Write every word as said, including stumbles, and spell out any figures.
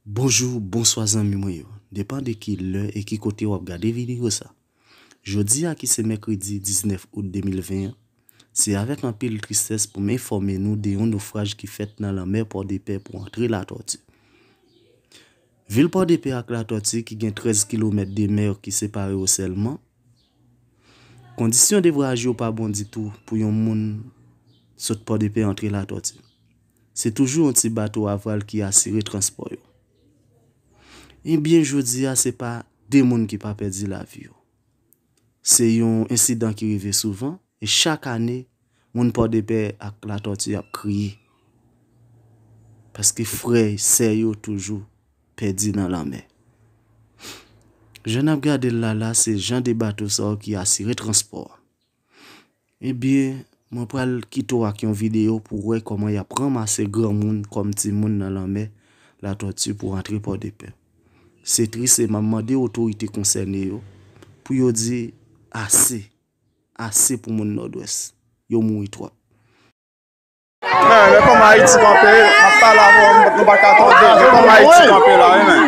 Bonjou, bonswa zanmi mwen yo. Depan de ki lè e ki kote w ap gade videyo sa. Jodi a ki se mèkredi diznèf out de mil ven an, se avèk anpil tristès pou m enfòme nou de yon nofraj ki fèt nan lanmè Pòdepè pou antre Latòti. Vil Pòdepè ak Latòti ki gen trèz kilomèt de mè ki separe yo sèlman, kondisyon de vwayaj yo pa bon ditou pou yon moun sot Pòdepè antre Latòti. Se toujou yon ti bato a vwal ki asire transpò yo. Ebyen, jodi a, se pa de moun ki pa pèdi lavi yo. Se yon ensidan ki rive souvan, e chak ane, moun Pòdepè ak Latòti ap kriye. Paske frè e sè yo toujou pèdi nan lanmè. Jan n ap gade l la la, se jan de bato sa yo ki asire transpò a. Ebyen, mwen pral kite w ak yon videyo pou w wè kòman y ap ranmase granmoun kòm timoun nan lanmè Latòti pou antre Pòdepè. Se tris e m ap mande otorite konsène yo pou yo di ase, ase pou moun Nòdwès. Yo mouri twòp. Men, men kòman Ayiti kanpe, m ap pale avè w, nou pa ka tande, men kòman Ayiti kanpe la, wi, men.